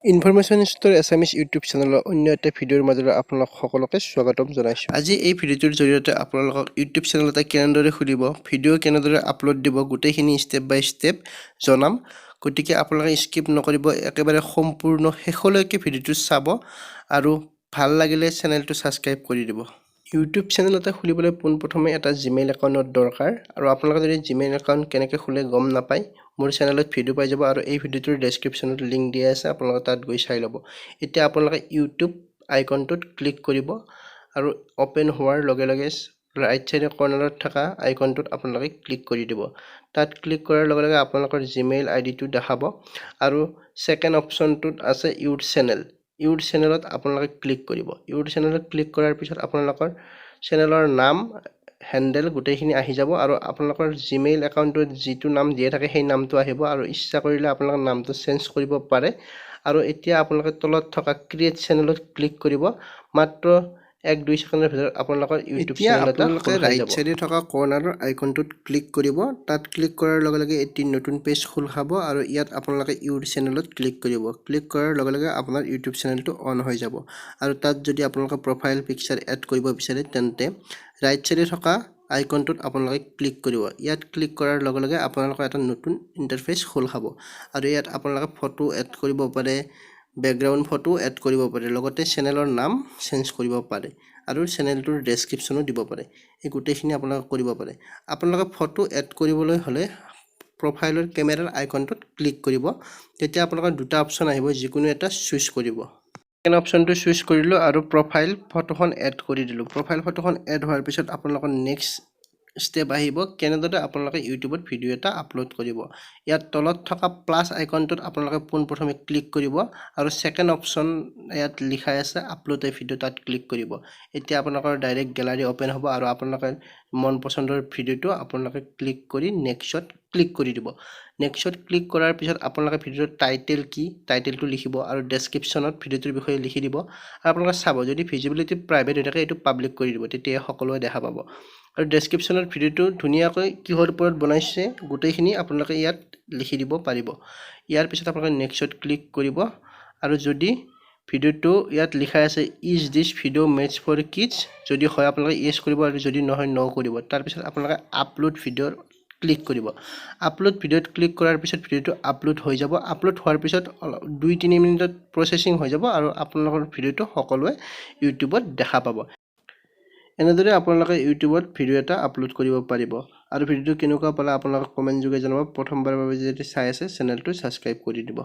Information store এছামিছ YouTube চেনেলৰ অন্য এটা ভিডিঅ'ৰ মাজেৰে আপোনালোক সকলোকে স্বাগতম জনাইছোঁ। আজি এই ভিডিঅ'টোৰ জৰিয়তে আপোনালোকক ইউটিউব চেনেল এটা কেনেদৰে খুলিব, ভিডিঅ' কেনেদৰে আপলোড দিব, গোটেইখিনি ষ্টেপ বাই ষ্টেপ জনাম। গতিকে আপোনালোকে স্কিপ নকৰিব, একেবাৰে সম্পূৰ্ণ শেষলৈকে ভিডিঅ'টো চাব আৰু ভাল লাগিলে চেনেলটো ছাবস্ক্ৰাইব কৰি দিব। ইউটিউব চেনেল এটা খুলিবলৈ পোনপ্ৰথমে এটা জিমেইল একাউণ্টৰ দৰকাৰ। আৰু আপোনালোকে যদি জিমেইল একাউণ্ট কেনেকৈ খোলে গম নাপায়, মোৰ চেনেলত ভিডিঅ' পাই যাব আৰু এই ভিডিঅ'টোৰ ডেছক্ৰিপশ্যনত লিংক দিয়া আছে, আপোনালোকে তাত গৈ চাই ল'ব। এতিয়া আপোনালোকে ইউটিউব আইকনটোত ক্লিক কৰিব আৰু অ'পেন হোৱাৰ লগে লগে ৰাইট চাইডে কৰ্ণাৰত থকা আইকনটোত আপোনালোকে ক্লিক কৰি দিব। তাত ক্লিক কৰাৰ লগে লগে আপোনালোকৰ জিমেইল আই ডিটো দেখাব আৰু ছেকেণ্ড অপশ্যনটোত আছে ইউৰ চেনেল। ইউৰ চেনেলত আপোনালোকে ক্লিক কৰিব। ইউৰ চেনেলত ক্লিক কৰাৰ পিছত আপোনালোকৰ চেনেলৰ নাম, হেণ্ডেল গোটেইখিনি আহি যাব আৰু আপোনালোকৰ জিমেইল একাউণ্টটোত যিটো নাম দিয়া থাকে, সেই নামটো আহিব আৰু ইচ্ছা কৰিলে আপোনালোকৰ নামটো চেঞ্জ কৰিব পাৰে। আৰু এতিয়া আপোনালোকে তলত থকা ক্ৰিয়েট চেনেলত ক্লিক কৰিব। মাত্ৰ 1-2 ছেকেণ্ডৰ ভিতৰত আপোনালোকৰ ইউটিউব এতিয়া চেনেল এটা আপোনালোকে খোল খাই ৰাইট যাব। চাইডে থকা কৰ্ণাৰৰ আইকনটোত ক্লিক কৰিব। তাত ক্লিক কৰাৰ লগে লগে এটি নতুন পেজ খোল খাব আৰু ইয়াত আপোনালোকে ইউৰ চেনেলত ক্লিক কৰিব। ক্লিক কৰাৰ লগে লগে আপোনাৰ ইউটিউব চেনেলটো অন হৈ যাব। আৰু তাত যদি আপোনালোকে প্ৰফাইল পিকচাৰ এড কৰিব বিচাৰে, তেন্তে ৰাইট চাইডে থকা আইকনটোত আপোনালোকে ক্লিক কৰিব। ইয়াত ক্লিক কৰাৰ লগে লগে আপোনালোকৰ এটা নতুন ইণ্টাৰফেচ খোল খাব আৰু ইয়াত আপোনালোকে ফটো এড কৰিব পাৰে, বেকগ্ৰাউণ্ড ফটো এড কৰিব পাৰে, লগতে চেনেলৰ নাম চেঞ্জ কৰিব পাৰে আৰু চেনেলটোৰ ডেছক্ৰিপশ্যনো দিব পাৰে। এই গোটেইখিনি আপোনালোকে কৰিব পাৰে। আপোনালোকে ফটো এড কৰিবলৈ হ'লে প্ৰফাইলৰ কেমেৰাৰ আইকনটোত ক্লিক কৰিব। তেতিয়া আপোনালোকৰ দুটা অপশ্যন আহিব, যিকোনো এটা চুজ কৰিব। ছেকেণ্ড অপশ্যনটো চুজ কৰিলোঁ আৰু প্ৰফাইল ফটোখন এড কৰি দিলোঁ। প্ৰফাইল ফটোখন এড হোৱাৰ পিছত আপোনালোকৰ নেক্সট ষ্টেপ আহিব, কেনেদৰে আপোনালোকে ইউটিউবত ভিডিঅ' এটা আপলোড কৰিব। ইয়াত তলত থকা প্লাছ আইকনটোত আপোনালোকে পোনপ্ৰথমে ক্লিক কৰিব আৰু ছেকেণ্ড অপশ্যন ইয়াত লিখাই আছে আপলোড এ ভিডিঅ', তাত ক্লিক কৰিব। এতিয়া আপোনালোকৰ ডাইৰেক্ট গেলাৰী অ'পেন হ'ব আৰু আপোনালোকে মন পচন্দৰ ভিডিঅ'টো আপোনালোকে ক্লিক কৰি নেক্সট ক্লিক কৰি দিব। নেক্সট ক্লিক কৰাৰ পিছত আপোনালোকে ভিডিঅ'টোৰ টাইটেল কি, টাইটেলটো লিখিব আৰু ডেছক্ৰিপশ্যনত ভিডিঅ'টোৰ বিষয়ে লিখি দিব। আৰু আপোনালোকে চাব, যদি ভিজিবিলিটি প্ৰাইভেট হৈ থাকে, এইটো পাব্লিক কৰি দিব, তেতিয়া সকলোৱে দেখা পাব। আৰু ডেছক্ৰিপশ্যনত ভিডিঅ'টো ধুনীয়াকৈ কিহৰ ওপৰত বনাইছে, গোটেইখিনি আপোনালোকে ইয়াত লিখি দিব পাৰিব। ইয়াৰ পিছত আপোনালোকে নেক্সট ক্লিক কৰিব। আৰু যদি ভিডিঅ'টো ইয়াত লিখাই আছে "Is this video made for kids?", যদি হয় আপোনালোকে য়েছ কৰিব আৰু যদি নহয় ন' কৰিব। তাৰপিছত আপোনালোকে আপলোড ভিডিঅ'ৰ ক্লিক কৰিব। আপলোড ভিডিঅ'ত ক্লিক কৰাৰ পিছত ভিডিঅ'টো আপলোড হৈ যাব। আপলোড হোৱাৰ পিছত অলপ 2-3 মিনিটত প্ৰচেছিং হৈ যাব আৰু আপোনালোকৰ ভিডিঅ'টো সকলোৱে ইউটিউবত দেখা পাব। এনেদৰে আপোনালোকে ইউটিউবত ভিডিঅ' এটা আপলোড কৰিব পাৰিব। আৰু ভিডিঅ'টো কেনেকুৱা পালে আপোনালোকে কমেণ্ট যোগে জনাব। প্ৰথমবাৰৰ বাবে যদি চাই আছে, চেনেলটো ছাবস্ক্ৰাইব কৰি দিব।